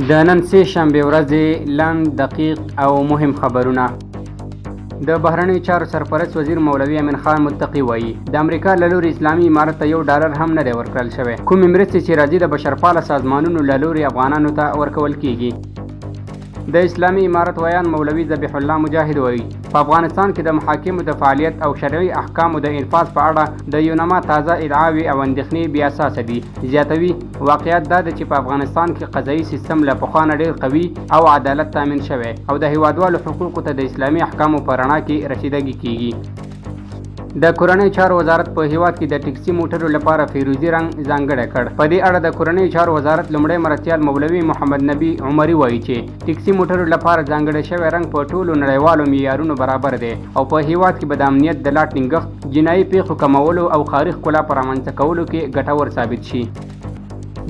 د نن سې شنبې ورځې لنډ، دقیق او مهم خبرونه. د بهرنیو چارو سرپرست وزیر مولوي امین خان متقي وایي، د امریکا له لوري اسلامي امارت ته یو ډالر هم نه دی ورکړل شوی. کومې مرستې چې راځي، د بشرپاله سازمانونو له لوري افغانانو ته ورکول کیږي. د اسلامي امارت ویاند مولوي ذبیح الله مجاهد وایي، په افغانستان کې د محاکمو د فعالیت او شرعي احکامو د انفاذ په اړه د یونما تازه ادعاوې او اندېښنې بې اساسه دي. زیاتوي، واقعیت دا دی چې په افغانستان کې قضایي سیستم له پخوا نه ډېر قوي او عدالت تامین شوی او د هېوادوالو حقوقو ته د اسلامي احکامو په رڼا کې رسیدګي کېږي. د کورنیو چارو وزارت په هېواد کې د ټکسي موټرو لپاره فیروزي رنګ ځانګړی کړ. په دې اړه د کورنیو چارو وزارت لومړی مرستیال مولوي محمد نبي عمري وایي چې ټکسي موټرو لپاره ځانګړی شوی رنګ په ټولو نړیوالو معیارونو برابر دی او په هېواد کې به د امنیت د لا ټینګښت، جنایي پېښو کمولو او ښاري ښکلا په رامنځته کولو کې ګټور ثابت شي.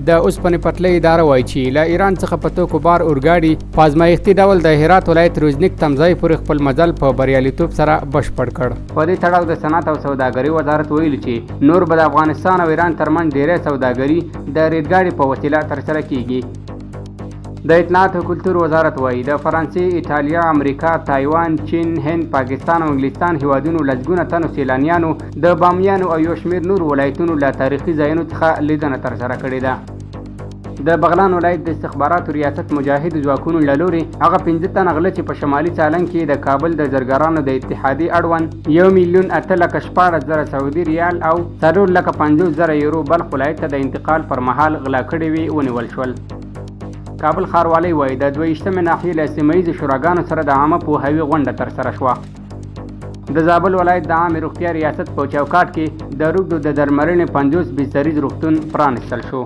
د اوسپنې پټلۍ اداره وایي چې له ایران څخه په توکو بار اورګاډي په ازمایښتي ډول د هرات ولایت روزنیک تمځای پورې خپل مزل په بریالیتوب سره بشپړ کړ. په دې تړاو د صنعت او سوداګرۍ وزارت ویلي چې نور به د افغانستان او ایران ترمنځ ډیری سوداګري د ریلګاډي په وسیله ترسره کیږي. د اطلاعات او کلتور وزارت وایي، د فرانسې، ایټالیا، امریکا، تایوان، چین، هند، پاکستان او انګلستان هیوادونو لسګونه تنو سیلانیانو د بامیانو او یو شمېر نورو ولایتونو له تاریخي ځایونو څخه لیدنه ترسره کړې ده. د بغلان ولایت د استخباراتو ریاست مجاهد ځواکونو له لوري هغه 5 تنه غله چې په شمالي چالنګ کې د کابل د زرګرانو د اتحادیې اړوند 1,816,000 سعودي ریال او 4,50,000 یورو بلخ ولایت ته د انتقال پر مهال غلا کړې وې، ونیول شول. کابل ښاروالۍ وایي، د 22مې ناحیې له سیمه ییزو شوراګانو سره د عامه پوهاوي غونډه ترسره شوه. د زابل ولایت د عامې روغتیا ریاست په چوکاټ کې د روږدو د درملنې 50 بستریز روغتون پرانیستل شو.